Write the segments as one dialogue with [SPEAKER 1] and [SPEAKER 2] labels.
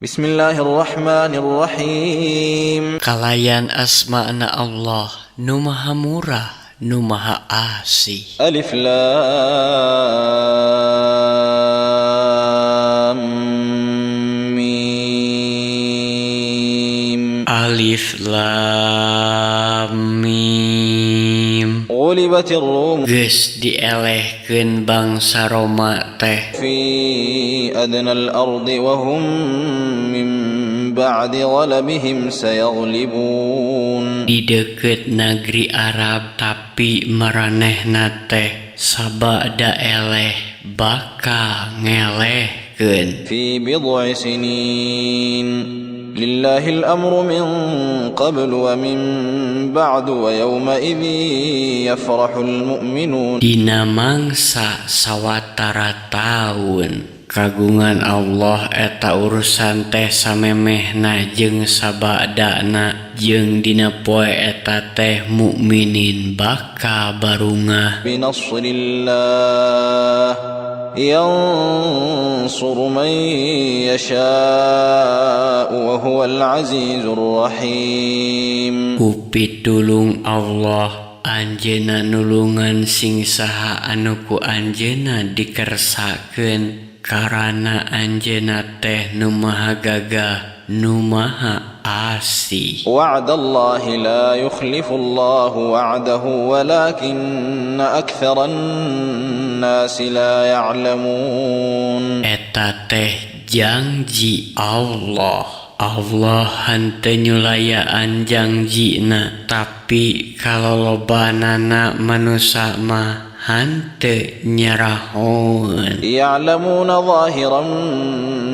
[SPEAKER 1] بسم الله الرحمن الرحيم.
[SPEAKER 2] Kalayan asmana Allah nu maha murah, nu maha asih.
[SPEAKER 1] ألف لام ميم.
[SPEAKER 2] Alif Lam Mim.
[SPEAKER 1] غلبت الروم
[SPEAKER 2] Geus dielehkeun bangsa Roma teh
[SPEAKER 1] في أدنى الأرض وهم من بعد غلبهم سيغلبون.
[SPEAKER 2] Di deukeut negeri Arab, tapi maranehna teh sabada eleh bakal ngelehkeun.
[SPEAKER 1] في بضع سنين، لله الأمر من قبل ومن بعد، ويومئذ يفرح المؤمنون.
[SPEAKER 2] Dina mangsa sawatara taun, kagungan Allah eta urusan teh samemehna jeung sabadana, jeung dina poe eta teh mukminin bakal barungah.
[SPEAKER 1] بنصر الله، ينصر من يشاء، وهو العزيز الرحيم.
[SPEAKER 2] Ku pitulung Allah, Anjeunna nulungan sing saha anu ku Anjeunna dikersakeun, karana Anjeunna teh nu maha gagah, nu maha asih.
[SPEAKER 1] وعد الله، لا يخلف الله وعده، ولكن أكثر الناس لا يعلمون.
[SPEAKER 2] Eta teh janji Allah. Allah henteu nyulayaan jangjina, tapi kalolobanana manusa mah hanteu nyarahoeun.
[SPEAKER 1] يعلمون ظاهرا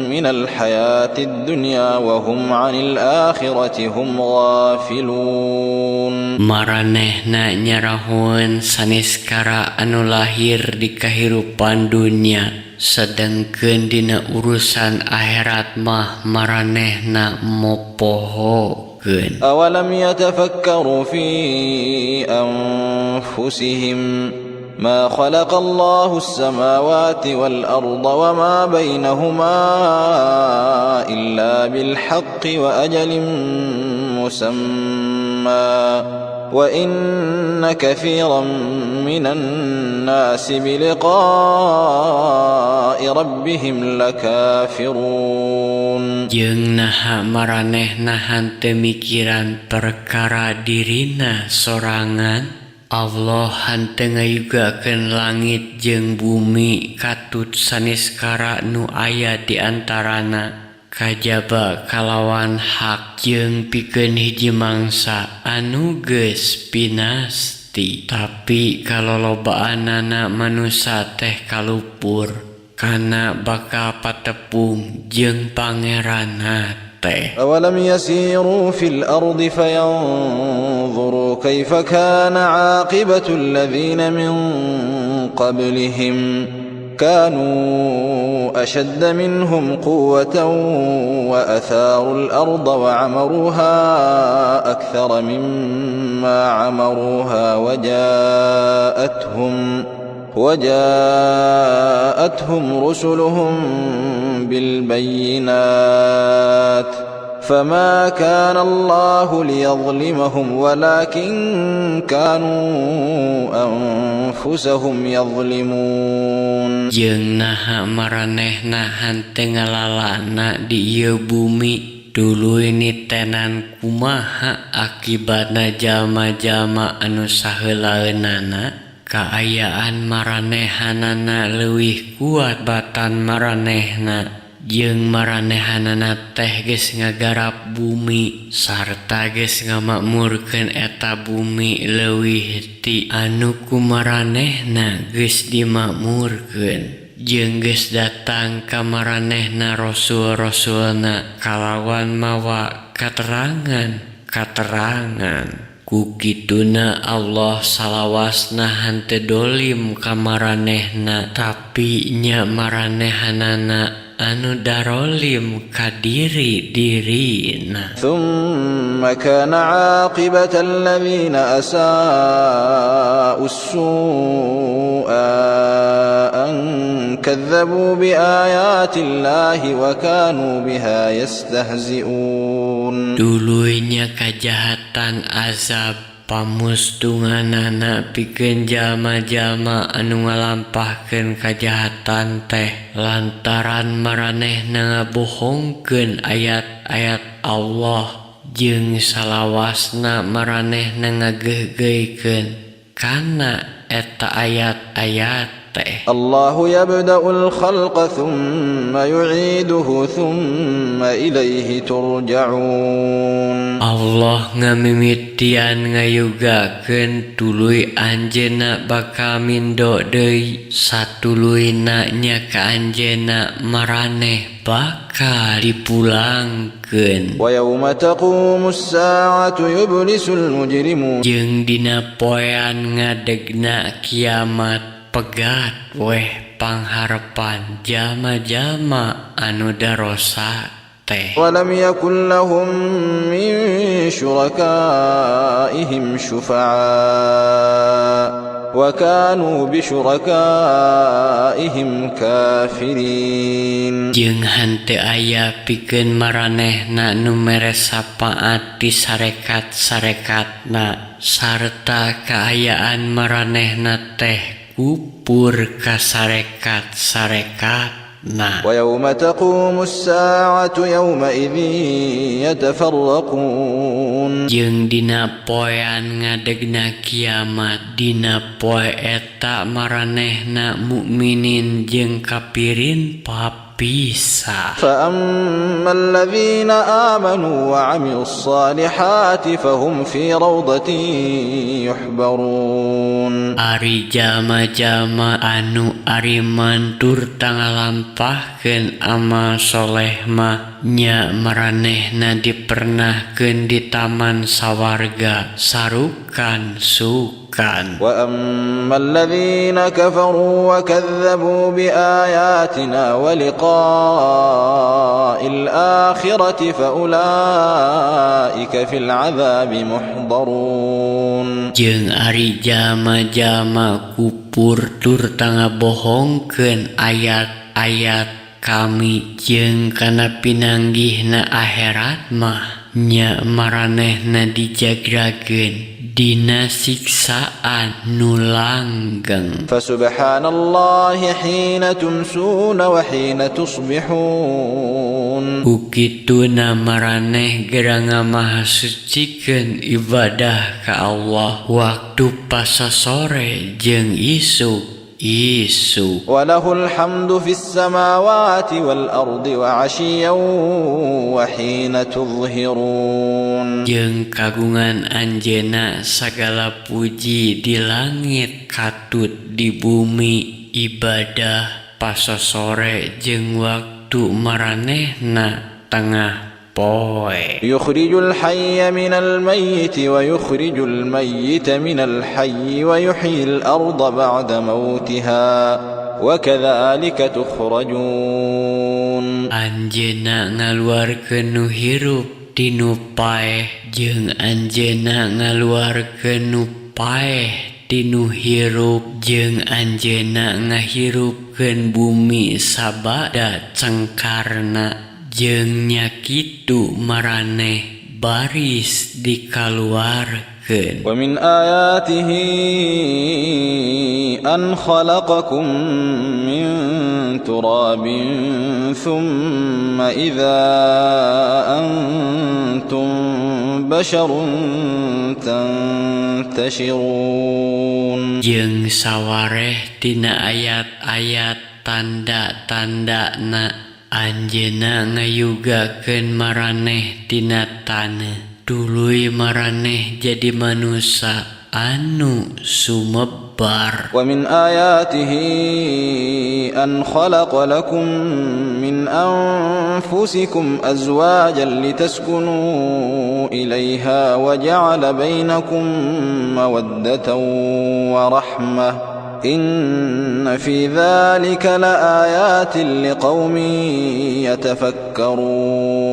[SPEAKER 1] من الحياة الدنيا وهم عن الآخرة هم غافلون.
[SPEAKER 2] Maranehna nyarahoeun saniskara anu lahir di kahirupan dunia, sedengkeun dina urusan akhirat mah maranehna mopohokeun.
[SPEAKER 1] أولم يتفكروا في أنفسهم ما خلق الله السماوات والأرض وما بينهما إلا بالحق وأجل مسمى، وإن كثيرا من الناس بلقاء ربهم لكافرون.
[SPEAKER 2] Jeung naha maranehna henteu mikiran perkara dirina sorangan? Allah henteu ngayugakeun langit jeung bumi katut saniskara nu aya di antarana kajaba kalawan hak jeung pikeun hiji mangsa anu geus pinasti, tapi kalolobaanana manusa teh kalupur kana bakal patepung jeung Pangeranna teh.
[SPEAKER 1] أولم يسيروا في الأرض فينظروا كيف كان عاقبة الذين من قبلهم؟ كانوا أشد منهم قوة وأثاروا الأرض وعمروها أكثر مما عمروها، وجاءتهم رسلهم بالبينات، فما كان الله ليظلمهم، ولكن كانوا أنفسهم يظلمون.
[SPEAKER 2] Jeung naha maranehna henteu ngalalana di ieu bumi, tuluy nitenan kumaha akibatna jalma-jalma anu saheulaeunana? Kaayaan maranehanana leuwih kuat batan maranehna, jeung maranehanana teh geus ngagarap bumi sarta geus ngamakmurkeun eta bumi leuwih ti anu ku maranehna geus dimakmurkeun, jeung geus datang ka maranehna rasul-rasulna kalawan mawa katerangan-katerangan. Ku kituna Allah salawasna henteu dolim ka maranehna, tapi nya maranehanana anu darolim ka diri-dirina.
[SPEAKER 1] ثم كان عاقبة الذين أساءوا السوء أن كذبوا بآيات الله وكانوا بها يستهزئون.
[SPEAKER 2] Tuluy nya kajahatan azab pamustunganana pikeun jalma-jalma anu ngalampahkeun kajahatan teh lantaran maranehna ngabohongkeun ayat-ayat Allah jeung salawasna maranehna ngageugeuikeun kana eta ayat-ayat teh.
[SPEAKER 1] الله يبدأ الخلق ثم يعيده ثم إليه ترجعون.
[SPEAKER 2] Allah ngamimitian ngayugakeun tuluy anjeunna bakal mindo deui satuluyna nya ka anjeunna maraneh bakal dipulangkeun.
[SPEAKER 1] ويوم تقوم الساعة يبلس المجرمون.
[SPEAKER 2] Jeung dina poean ngadegna kiamat pegat weh pangharepan jalma-jalma anu darosa teh.
[SPEAKER 1] ولم يكن لهم من شركائهم شفعاء وكانوا بشركائهم كافرين.
[SPEAKER 2] Jeung henteu aya pikeun maranehna nu mere sapaat ti sarekat-sarekatna sarta kaayaan maranehna teh kupur ka sarekat-sarekatna.
[SPEAKER 1] ويوم تقوم الساعة يومئذ يتفرقون.
[SPEAKER 2] Jeung dina poean ngadegna kiamat dina poe eta maranehna mukminin jeung kafirin papisah.
[SPEAKER 1] فأما الذين آمنوا وعملوا الصالحات فهم في روضة يحبرون.
[SPEAKER 2] Ari jalma-jalma anu ariman turta ngalampahkeun amal soleh mah nya maranehna dipernahkeun di taman sawarga sarukan sukan.
[SPEAKER 1] وأما الذين كفروا وكذبوا بآياتنا ولقاء الآخرة فأولئك في العذاب محضرون.
[SPEAKER 2] Jeung ari jalma-jalma kupur turta ngabohongkeun ayat-ayat kami jeung kana pinanggihna akhirat mah nya maranehna dijagrakeun dina siksaan nu langgeng.
[SPEAKER 1] فسبحان الله حين تمسون وحين تصبحون.
[SPEAKER 2] Ku kituna maraneh geura ngamahasucikeun ibadah ka Allah waktu pasasore jeung isuk isuk.
[SPEAKER 1] وله الحمد في السماوات والأرض وعشيا وحين تظهرون.
[SPEAKER 2] Jeung kagungan anjeunna sagala puji di langit katut di bumi ibadah pasasore jeung waktu maranehna tengah poe.
[SPEAKER 1] يخرج الحي من الميت ويخرج الميت من الحي ويحيي الأرض بعد موتها وكذلك تخرجون.
[SPEAKER 2] Anjeunna ngaluarkeun nu hirup ti nu paeh jeung anjeunna ngaluarkeun nu paeh ti nu hirup jeung anjeunna ngahirupkeun bumi sabada cengkarna jeung nya kitu maraneh baris dikaluarkeun.
[SPEAKER 1] ومن آياته أن خلقكم من تراب ثم إذا أنتم بشر تنتشرون.
[SPEAKER 2] Jeung sawareh tina ayat-ayat tanda-tandana anjeunna ngayugakeun maraneh tina taneuh tuluy maraneh jadi manusa anu sumebar.
[SPEAKER 1] ومن آياته أن خلق لكم من أنفسكم أزواجا لتسكنوا إليها وجعل بينكم مودة ورحمة إن في ذلك لآيات لقوم يتفكرون.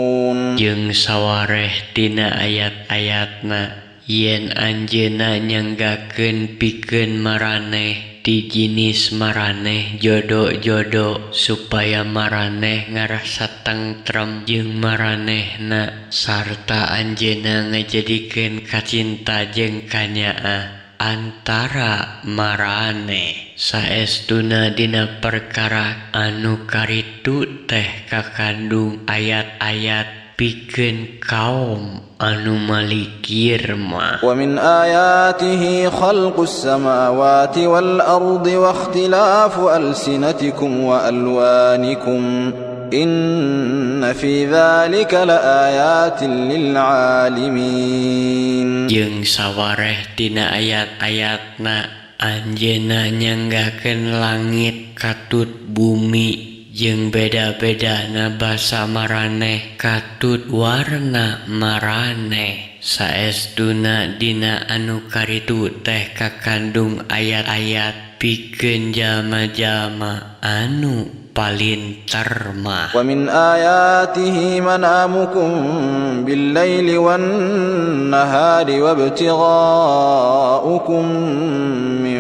[SPEAKER 2] Jeung sawareh tina ayat-ayatna yen anjeunna nyanggakeun pikeun maraneh ti jinis maraneh jodo-jodo supaya maraneh ngarasa tentrem jeung maranehna sarta anjeunna ngajadikeun kacinta jeung kanyaah antara maraneh. Saestuna dina perkara anu karitu teh kakandung ayat-ayat pikeun kaum anu malikir mah.
[SPEAKER 1] Wa min ayatihi khalqus samawati wal ardi wa ikhtilafu alsinatikum wa alwanikum inna fi dzalika laayatin lil alimin.
[SPEAKER 2] Jeung sawareh tina ayat-ayatna anjeunna nyanggakeun langit katut bumi jeung beda-bedana basa maraneh katut warna maraneh. Saestuna dina anu karitu teh kakandung ayat-ayat pikeun jalma-jalma anu palinter mah.
[SPEAKER 1] Wa min ayatihi manamukum bil-laili wan-nahari wabtigha'ukum min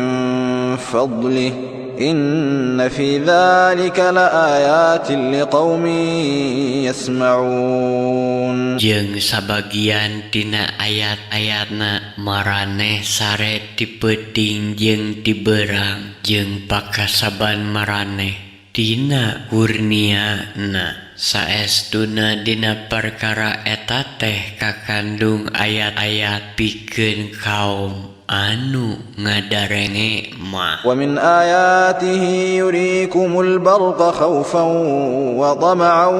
[SPEAKER 1] fadlihi inna fi dzalika laayatin liqaumin yasma'un.
[SPEAKER 2] Jeung sabagian tina ayat-ayatna maraneh sare ti peuting jeung ti beurang jeung pakasaban maraneh tina kurniana. Saestuna dina perkara eta teh kakandung ayat-ayat pikeun kaum anu ngadarenge mah.
[SPEAKER 1] Wa min ayatihi yurikumul barqa khaufan wa tama'an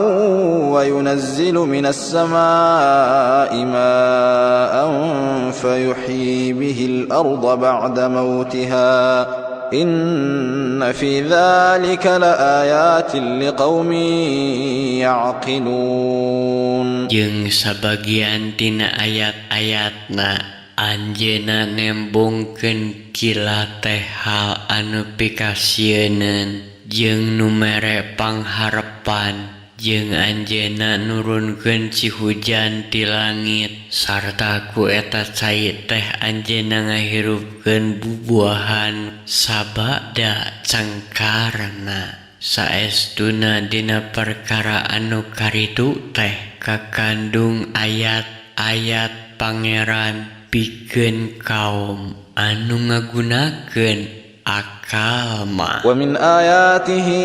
[SPEAKER 1] wa yunazzilu minas samaa'i ma'an fayuhyi bihil arda ba'da mautiha inna fi dzalika laayatin liqaumin ya'qilun.
[SPEAKER 2] Jeung sabagian tina ayat-ayatna anjeunna nembongkeun kilat teh hal anu pikasieuneun jeung nu mere pangharepan jeung anjeunna nurunkeun ci hujan ti langit sarta ku eta cai teh anjeunna ngahirupkeun bubuahan sabada cengkarna. Saestuna dina perkara anu karitu teh kakandung ayat-ayat Pangeran pikeun kaum anu ngagunakeun akal mah.
[SPEAKER 1] Wa min ayatihi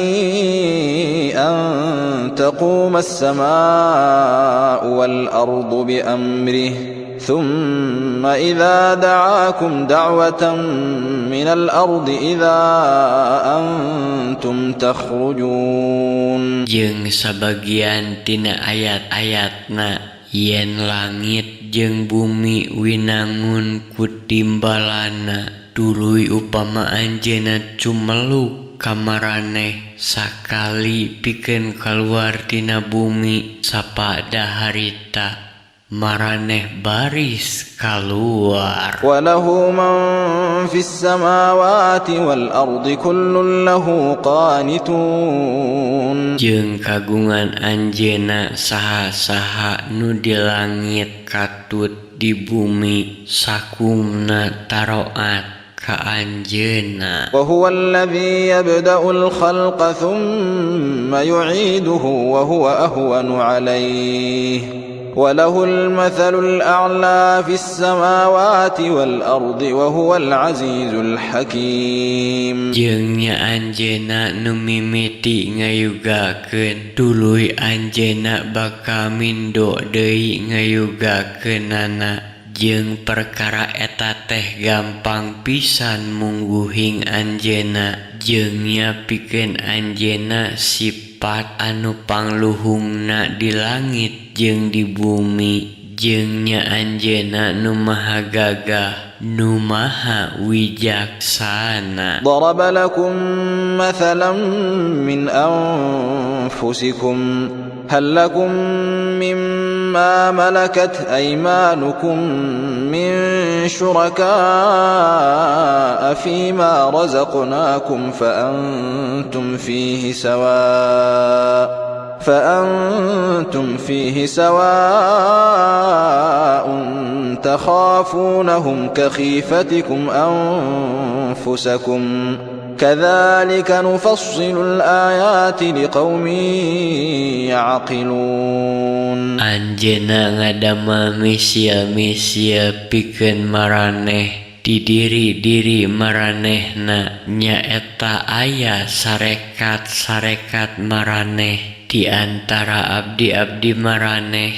[SPEAKER 1] an taquma as-samaa'u wal ardu bi amrihi thumma idza da'akum da'watan min al-ardi idza antum takhrujun.
[SPEAKER 2] Jeung sabagian tina ayat-ayatna yen langit jeung bumi winangun ku timbalana tuluy upama anjeunna cumeluk ka maraneh sakali pikeun kaluar tina bumi sapada harita maraneh baris kaluar.
[SPEAKER 1] Walahu man fis samawati wal ardi kullun lahu qanitun.
[SPEAKER 2] Jeung kagungan anjeunna saha-saha nu di langit katut di bumi sakumna taroat ka anjeunna.
[SPEAKER 1] Wa huwa alladhi yabda'ul khalqa thumma yu'iduhu wa huwa ahwanu 'alaihi وله المثل الأعلى في السماوات والأرض وهو العزيز الحكيم.
[SPEAKER 2] Jeung nya anjeunna nu mimiti ngayugakeun tuluy anjeunna bakal mindo deui ngayugakeunana jeung perkara eta teh gampang pisan mungguhing anjeunna jeung nya pikeun anjeunna sifat anu pangluhungna di langit jeung di bumi jeung nya anjeunna nu maha gagah nu maha wijaksana.
[SPEAKER 1] Daraba lakum mathalan min anfusikum hal lakum mimma ما ملكت أيمانكم من شركاء فيما رزقناكم فأنتم فيه سواء تخافونهم كخيفتكم أنفسكم كذلك نفصل الآيات لقوم يعقلون.
[SPEAKER 2] Anjeunna ngadamel misil-misil pikeun maraneh di diri-diri maranehna, nyaeta aya sarekat-sarekat maraneh di antara abdi-abdi maraneh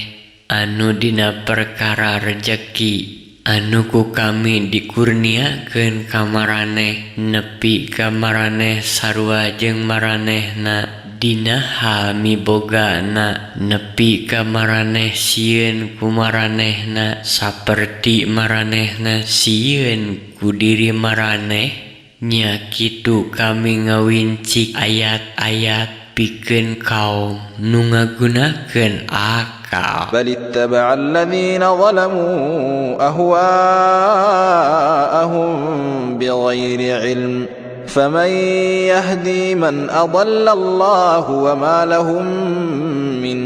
[SPEAKER 2] anu dina perkara rejeki anu ku kami dikurniakeun ka maraneh, nepi ka maraneh sarua jeung maranehna dina hal mibogana, nepi ka maraneh sieun ku maranehna saperti maranehna sieun ku diri maraneh. Nya kitu kami ngawincik ayat-ayat pikeun kaum nu ngagunakeun akal.
[SPEAKER 1] بل اتبع الذين ظلموا أهواءهم بغير علم فمن يهدي من أضل الله وما لهم من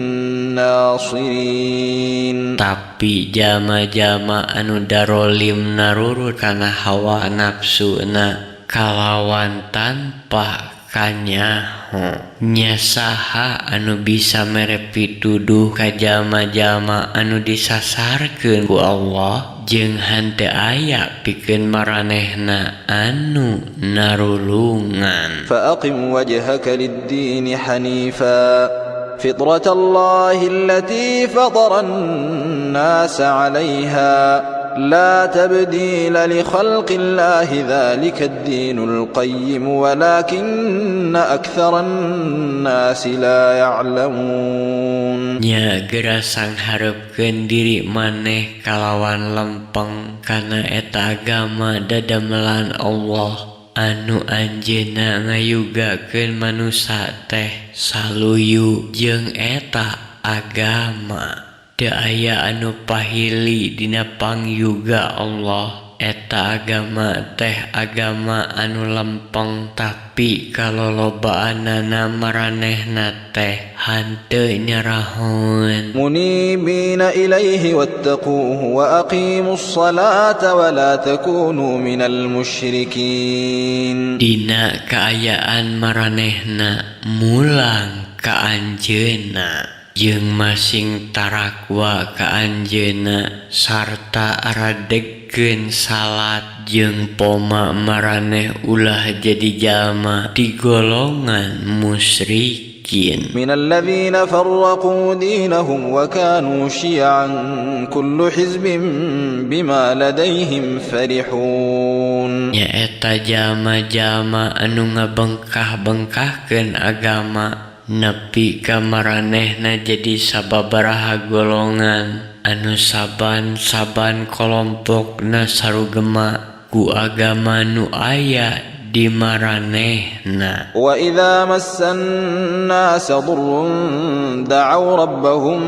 [SPEAKER 1] ناصرين.
[SPEAKER 2] Tapi jalma-jalma anu darolim narurut kana hawa nafsuna kalawan tanpa kanyaho, nya saha anu bisa mere pituduh ka jalma-jalma anu disasarkeun ku Allah, jeung henteu aya pikeun maranehna anu narulungan.
[SPEAKER 1] فأقم وجهك للدين حنيفا فطرة الله التي فطر الناس عليها لا تبديل لخلق الله ذلك الدين القيم ولكن أكثر الناس لا يعلمون.
[SPEAKER 2] Nya geura sanghareupkeun diri maneh kalawan lempeng kana eta agama dadamelan Allah anu anjeunna ngayugakeun manusa teh saluyu jeung eta agama. Teu aya anu pahili dina pangyuga Allah. Eta agama teh agama anu lempeng, tapi kalolobaanana maranehna teh hanteu nyarahoeun.
[SPEAKER 1] منيبين إليه واتقوه وأقيموا الصلاة ولا تكونوا من المشركين.
[SPEAKER 2] Dina kaayaan maranehna mulang ka anjeunna jeung masing tarakwa ka anjeunna sarta aradegkeun salat, jeung poma maraneh ulah jadi jalma di golongan musyrikin.
[SPEAKER 1] من الذين فرقوا دينهم وكانوا شيعا كل حزب بما لديهم فرحون.
[SPEAKER 2] Nyaeta jalma-jalma anu ngabengkah-bengkahkeun agama nepi ka maranehna jadi sababaraha golongan anu saban-saban kalompokna sarugema ku agama nu aya di maranehna.
[SPEAKER 1] وإذا مس الناس ضر دعوا ربهم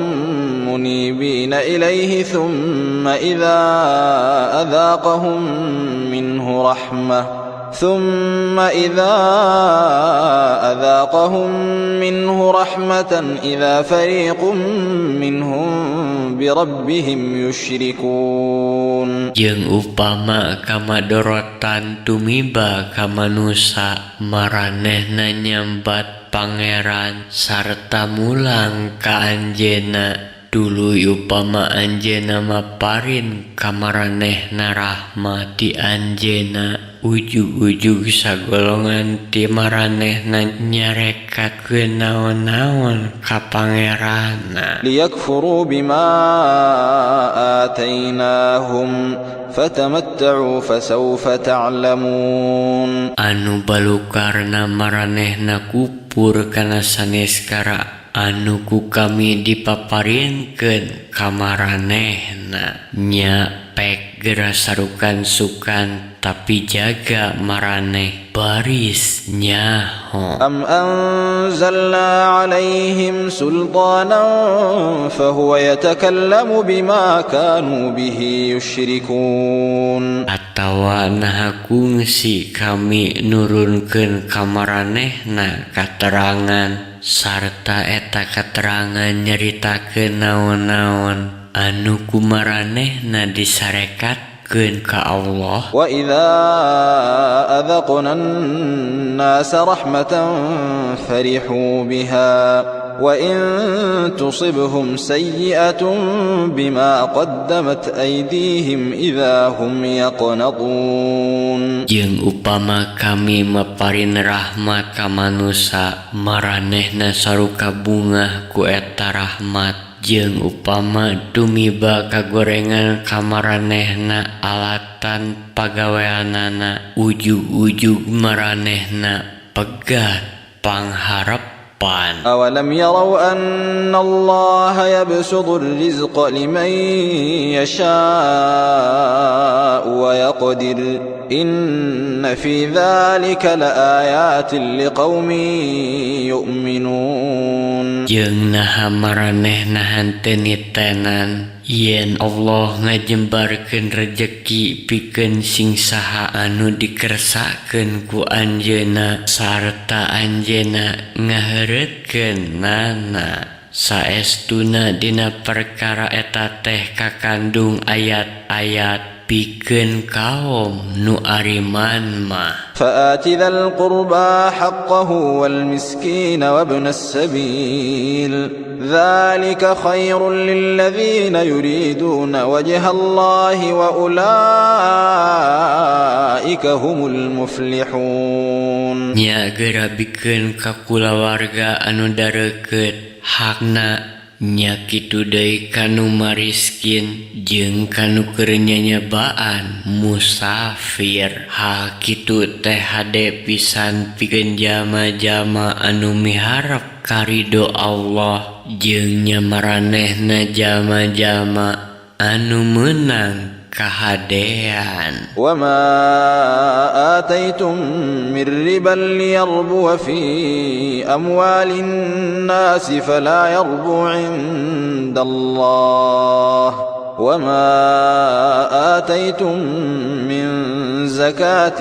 [SPEAKER 1] منيبين إليه ثم إذا أذاقهم منه رحمة إذا فريق منهم بربهم يشركون.
[SPEAKER 2] Jeung upama kamadorotan tumiba ka manusa, maranehna nyambat Pangeran sarta mulang ka anjeunna. Tuluy upama anjeunna maparin ka maranehna rahmat ti anjeunna, ujug-ujug sagolongan ti maranehna nyarekatkeun naon-naon ka Pangeranna.
[SPEAKER 1] ليكفروا بما آتيناهم فتمتعوا فسوف تعلمون.
[SPEAKER 2] Anu balukarna maranehna kupur kana sanes kara Anu ku kami dipaparinkeun ka maranehna. Nya pek geura sarukan-sukan tapi jaga maraneh baris nyaho.
[SPEAKER 1] أم أنزلنا عليهم سلطانا فهو يتكلم بما كانوا به يشركون.
[SPEAKER 2] Atawa naha kungsi kami nurunkeun ka maranehna katerangan sarta eta katerangan nyaritakeun naon-naon anu ku maranehna disarekatkeun ka Allah.
[SPEAKER 1] وإذا أذقنا الناس رحمة فرحوا بها وإن تصبهم سيئة بما قدمت أيديهم إذا هم يقنطون.
[SPEAKER 2] Jeung upama kami maparin rahmat ka manusa, maranehna saruka bungah ku eta rahmat. Jeung upama tumiba kagorengan ka maranehna alatan pagaweanana, ujug-ujug maranehna pegat pangharepan.
[SPEAKER 1] أولم يروا أن الله يبسط الرزق لمن يشاء ويقدر إن في ذلك لآيات لقوم يؤمنون.
[SPEAKER 2] Jeung naha maranehna henteu nitenan yen Allah ngajembarkeun rejeki pikeun sing saha anu dikersakeun ku Anjeunna sarta Anjeunna ngaheureutkeun nana. Saestuna dina perkara eta teh kakandung ayat-ayat pikeun kaum nu ariman mah.
[SPEAKER 1] فآت ذا القربى حقه والمسكين وابن السبيل ذلك خير للذين يريدون وجه الله وأولئك هم المفلحون.
[SPEAKER 2] Nya geura bikeun ka kulawarga anu dareukeut hakna, nya kitu deui ka nu mariskin jeung ka nu keur nyanyabaan musafir. Hal kitu teh hade pisan pikeun jalma-jalma anu miharep karidho Allah jeung nya maranehna jalma-jalma anu meunang kahadean.
[SPEAKER 1] وما آتيتم من ربا ليربو في أموال الناس فلا يربو عند الله وما آتيتم من زكاة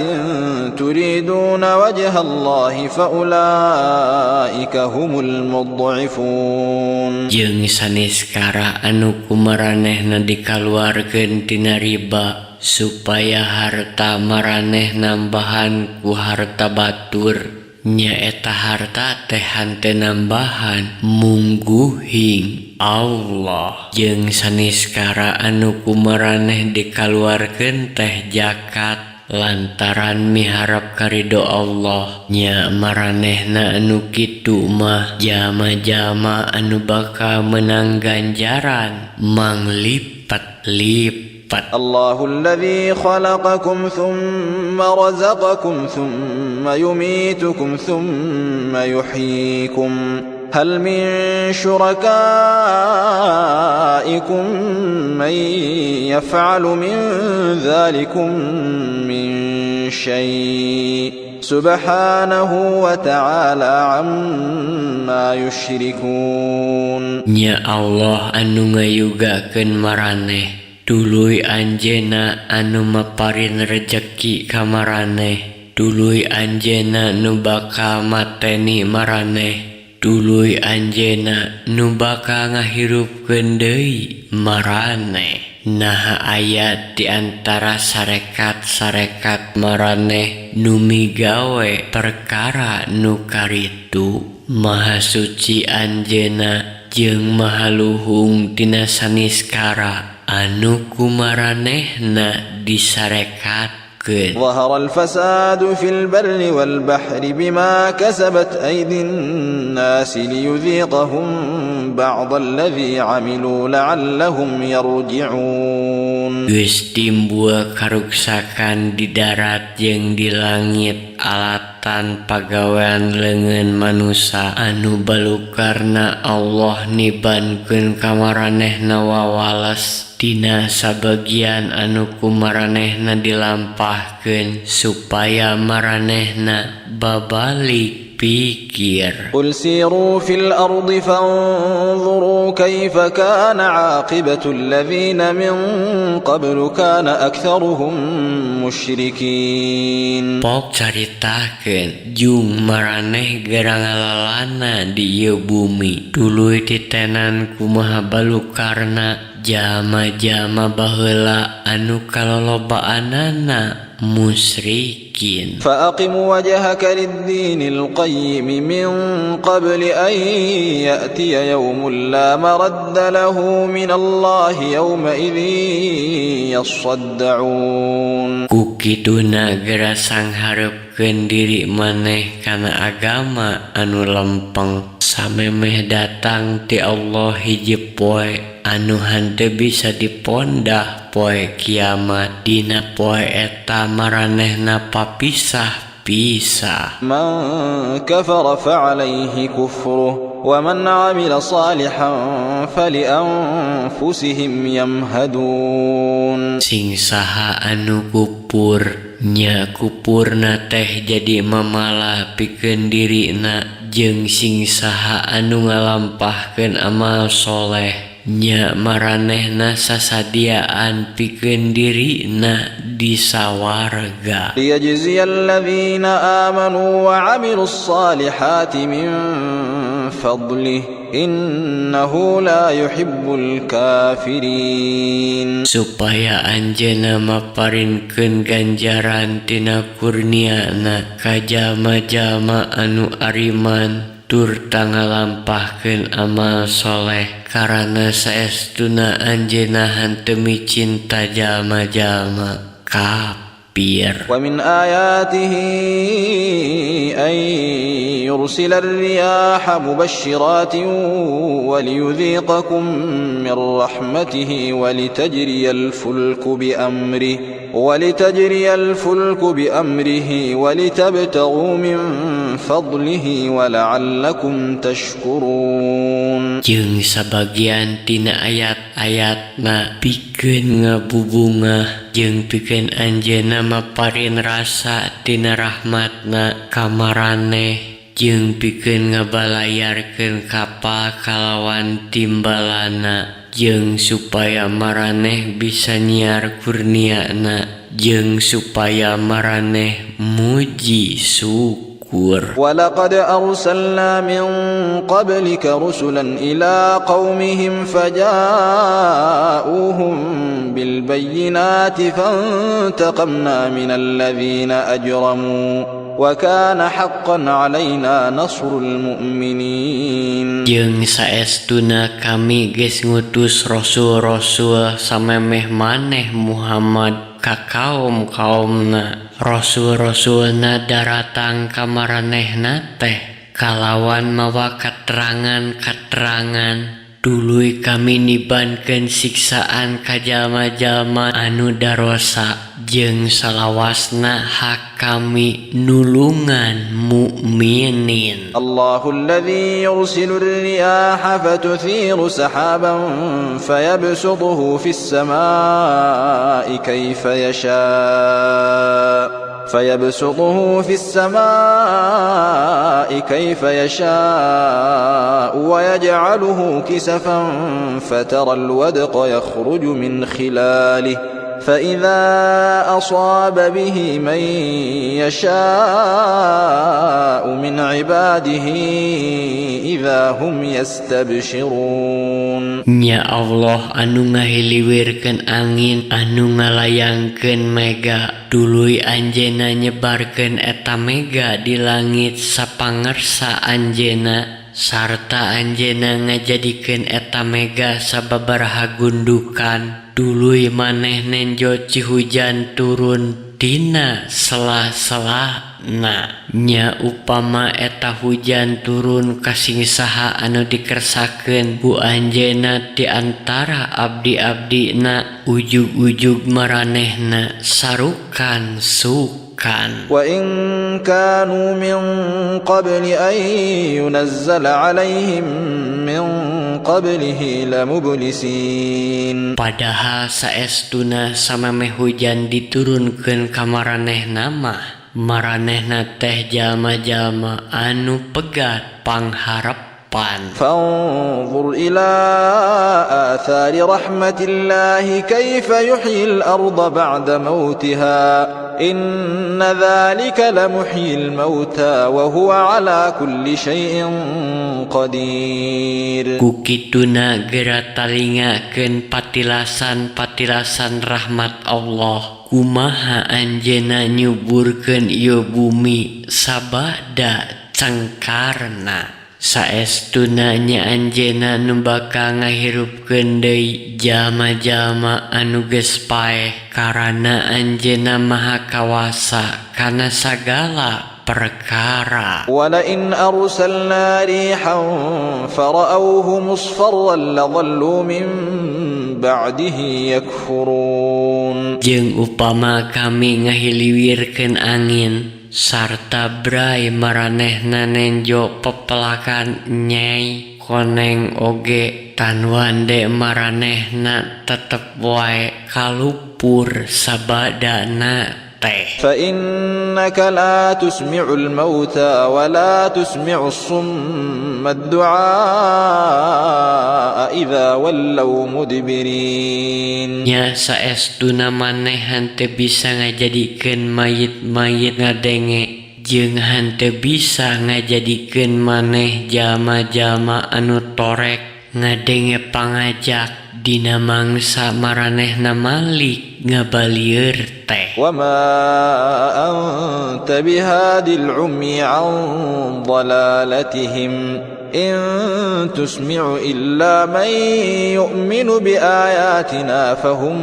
[SPEAKER 1] تريدون وجه الله فأولئك هم المضعفون.
[SPEAKER 2] Jeung saniskara anu ku maranehna dikaluarkeun tina riba supaya harta maraneh nambahan ku harta batur, nyaeta harta teh henteu nambahan mungguhing Allah. Jeung saniskara anu ku maraneh dikaluarkeun teh zakat lantaran miharap karidho Allah, nya maranehna anu kitu mah jalma-jalma anu bakal menang ganjaran manglipet-lipet.
[SPEAKER 1] الله الذي خلقكم ثم رزقكم ثم يميتكم ثم يحييكم هل من شركائكم من يفعل من ذلكم من شيء سبحانه وتعالى عما يشركون.
[SPEAKER 2] Nya Allah anu ngayugakeun maraneh, tuluy Anjeunna anu maparin rejeki ka maraneh, tuluy Anjeunna nu bakal mateni maraneh, tuluy Anjeunna nu bakal ngahirupkeun deui maraneh. Naha aya di antara sarekat-sarekat maraneh nu migawe perkara nu karitu? Maha suci Anjeunna jeung maha luhung tina saniskara anu ku maranehna disarekatkeun.
[SPEAKER 1] ظهر الفساد في البر والبحر بما كسبت أيدي الناس ليذيقهم بعض الذي عملوا لعلهم يرجعون.
[SPEAKER 2] Geus timbul karuksakan di darat jeung di langit alatan Nyaratan pagawean leungeun manusa anu balukarna Allah nibankeun ka maranehna wawales dina sabagian anu ku maranehna dilampahkeun supaya maranehna babalik pikir.
[SPEAKER 1] قل سيروا في الأرض فانظروا كيف كان عاقبة الذين من قبل كان أكثرهم مشركين.
[SPEAKER 2] Pok caritakeun jung maraneh gera ngalalana di ieu bumi tuluy titenan kumaha balukarna jalma-jalma baheula anu kalolobaanana musyrikin.
[SPEAKER 1] فأقم وجهك للدين القيم من قبل أن يأتي يوم لا مرد له من الله يومئذ يصدعون.
[SPEAKER 2] Ku kituna gera sangharepkeun diri maneh kana agama anu lempeng samemeh datang ti Allah hiji poe anu henteu bisa dipondah, poe kiamat. Dina poe eta maranehna papisah-pisah.
[SPEAKER 1] من كفر فعليه كفره ومن عمل صالحا فلأنفسهم يمهدون.
[SPEAKER 2] Sing saha anu kupur, nya kupurna teh jadi mamala pikeun dirina, jeung sing saha anu ngalampahkeun amal soleh, nya maranehna sasadiaan pikeun dirina di sawarga.
[SPEAKER 1] ليجزي الذين آمنوا وعملوا الصالحات من فضله إنه لا يحب الكافرين.
[SPEAKER 2] Supaya anjeunna maparinkeun ganjaran tina kurniana ka jalma-jalma anu ariman turta ngalampahkeun amal soleh, karana saestuna anjeunna henteu micinta jalma-jalma kafir.
[SPEAKER 1] ومن آياته أن يرسل الرياح مبشرات وليذيقكم من رحمته ولتجري الفلك بأمره ولتبتغوا من فضله ولعلكم تشكرون.
[SPEAKER 2] Jeung sabagian tina ayat-ayatna pikeun ngabubungah jeung pikeun anjeunna maparin rasa tina rahmatna ka maraneh, jeung pikeun ngabalayarkeun kapal kalawan timbalana, jeung supaya maraneh bisa nyiar kurniana, jeung supaya maraneh muji syukur.
[SPEAKER 1] ولقد أرسلنا من قبلك رسلا إلى قومهم فجاءوهم بالبينات فانتقمنا من الذين أجرموا وكان حقا علينا نصر المؤمنين.
[SPEAKER 2] Jeung saestuna kami geus ngutus rasul-rasul samemeh maneh Muhammad ka kaum-kaumna. Rasul-rasulna daratang ka maranehna teh kalawan mawa katerangan-katerangan, tuluy kami nibankeun siksaan ka jalma-jalma anu darosa, jeung salawasna hak kami nulungan mukminin.
[SPEAKER 1] الله الذي يرسل الرياح فتثير سحابا فيبسطه في السماء كيف يشاء ويجعله كسفا فترى الودق يخرج من خلاله فإذا أصاب به من يشاء من عباده إذا هم يستبشرون.
[SPEAKER 2] Nya Allah anu ngahiliwirkeun angin anu ngalayangkeun mega, tuluy anjeunna nyebarkeun eta mega di langit sapangersa anjeunna, sarta anjeunna ngajadikeun eta mega sababaraha gundukan, tuluy maneh nenjo cihujan turun tina sela-sela. Na nya upama eta hujan turun kasing saha anu dikersakeun ku Anjeunna di antara abdi-abdina ujug-ujug maranehna sarukan sukan.
[SPEAKER 1] وإن كانوا من قبل أن ينزل عليهم من قبله لمبلسين.
[SPEAKER 2] Padahal saestuna samemeh hujan diturunkeun ka maranehna mah maranehna teh jalma-jalma anu pegat pangharepan.
[SPEAKER 1] فانظر إلى آثار رحمة الله كيف يحيي الأرض بعد موتها إن ذلك لمحيي الموتى وهو على كل شيء قدير.
[SPEAKER 2] Ku kituna gera talingakeun patilasan-patilasan rahmat Allah, kumaha Anjeunna nyuburkeun ieu bumi sabada cengkarna. Saestuna nya Anjeunna nu bakal ngahirupkeun deui jalma-jalma anu geus paeh, karana Anjeunna Maha Kawasa kana sagala perkara.
[SPEAKER 1] ولئن أرسلنا ريحا فرأوه مصفرا لظلوا من بعده يكفرون.
[SPEAKER 2] Jeung upama kami ngahiliwirkeun angin sarta bray maranehna nenjo pepelakan nyai koneng oge, tanwande maranehna tetep wae kalupur sabadana teh.
[SPEAKER 1] فإنك لا تسمع الموتى ولا تسمع الصم الدعاء إذا ولوا مدبرين.
[SPEAKER 2] Nya saestuna maneh henteu bisa ngajadikeun mayit-mayit ngadenge, jeung henteu bisa ngajadikeun maneh jalma-jalma anu torek ngadenge pangajak dina mangsa maranehna malik ngabalieur teh.
[SPEAKER 1] وما أنت بهاد العمي عن ضلالتهم إن تسمع إلا من يؤمن بآياتنا فهم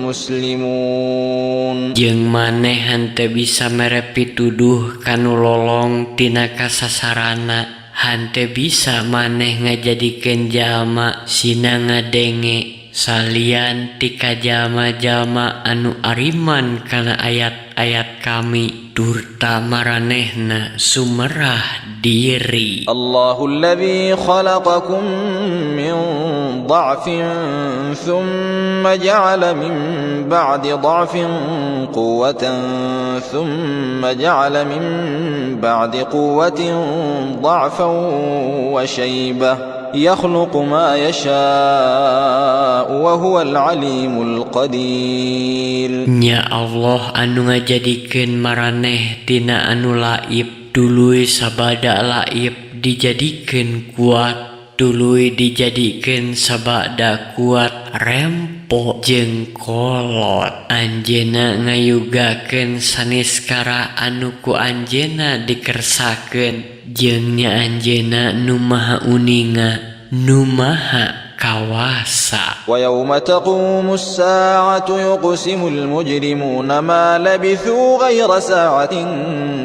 [SPEAKER 1] مسلمون.
[SPEAKER 2] Jeung maneh henteu bisa mere pituduh kanu lolong tina kasasarana, henteu bisa maneh ngajadikeun jalma sina ngadenge salian ti ka jalma-jalma anu ariman kana ayat-ayat kami turta maranehna sumerah diri.
[SPEAKER 1] الله الذي خلقكم من ضعف ثم جعل من بعد ضعف قوة ثم جعل من بعد قوة ضعفا وشيبة يخلق ما يشاء وهو العليم القدير.
[SPEAKER 2] Nya Allah anu ngajadikeun maraneh tina anu laib, tuluy sabada laib dijadikeun kuat, tuluy dijadikeun sabada kuat rempo jeung kolot. Anjeunna ngayugakeun saniskara anu ku Anjeunna dikersakeun, jeung nya Anjeunna nu Maha Uninga, nu Maha Kawasa.
[SPEAKER 1] ويوم تقوم الساعة يقسم المجرمون ما لبثوا غير ساعة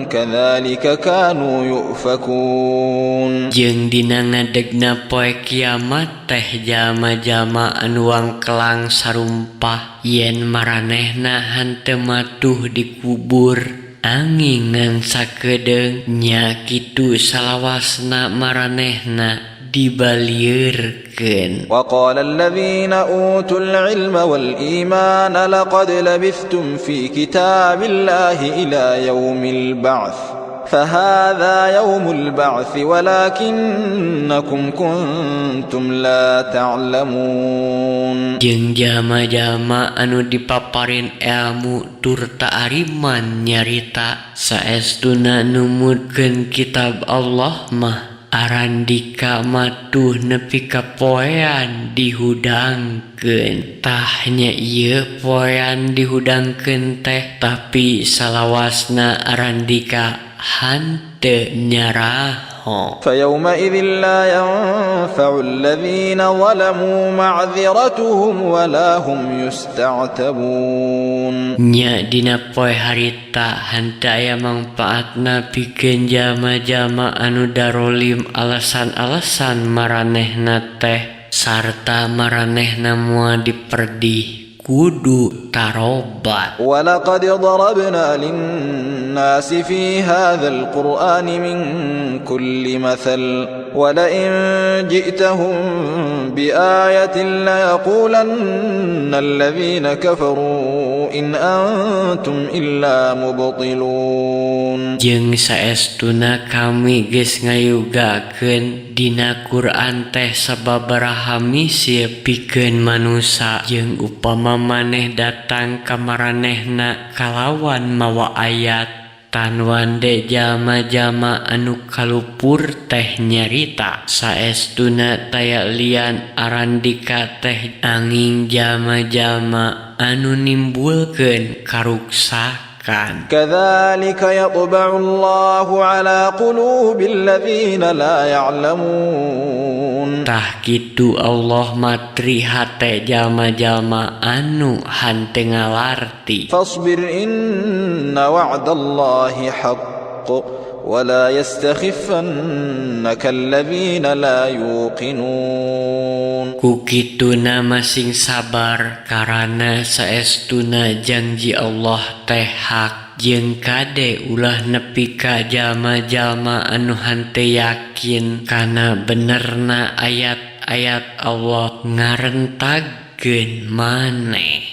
[SPEAKER 1] كذلك كانوا يؤفكون.
[SPEAKER 2] Jeung dina ngadegna poe kiamat teh jalma-jalma anu wangkelang sarumpah yen maranehna henteu matuh dikubur anging ngan sakedeung, nya kitu salawasna maranehna dibalieurkeun.
[SPEAKER 1] وقال الذين أوتوا العلم والإيمان لقد لبثتم في كتاب الله إلى يوم البعث فهذا يوم البعث ولكنكم كنتم لا تعلمون.
[SPEAKER 2] Jeung jalma-jalma anu dipaparin elmu turta ariman nyarita, saestuna numutkeun kitab Allah mah arandika matuh nepi ka poean dihudangkeun. Tah nya ieu poean dihudangkeun teh, tapi salawasna arandika henteu nyaraho. nyaho.
[SPEAKER 1] فيومئذ لا ينفع الذين ظلموا معذرتهم ولا هم يستعتبون.
[SPEAKER 2] Nya dina poe harita henteu aya mangpaatna pikeun jalma-jalma anu darolim alasan-alasan maranehna teh sarta maranehna moal diperdih kudu tarobat.
[SPEAKER 1] ولقد ضربنا للناس في هذا القرآن من كل مثل ولئن جئتهم بآية ليقولن الذين كفروا إن أنتم إلا مبطلون.
[SPEAKER 2] Jeung saestuna kami geus ngayugakeun dina Quran teh sababaraha misil pikeun manusa jeung upama maneh datang ka maranehna kalawan mawa ayat tanwande jalma-jalma anu kalupur teh nyarita saestuna taya lian arandika teh angin jalma-jalma anu nimbulkeun karuksakan.
[SPEAKER 1] كذلك يطبع الله على قلوب الذين لا يعلمون.
[SPEAKER 2] Tah kitu Allah matri hate jalma-jalma anu henteu ngalarti.
[SPEAKER 1] فاصبر إن وعد الله حق ولا يستخفنك الذين لا يوقنون.
[SPEAKER 2] Ku kituna masing sabar karana saestuna janji Allah teh hak jeung kade ulah nepi ka jalma-jalma anu henteu yakin kana benerna ayat-ayat Allah ngarentagkeun maneh.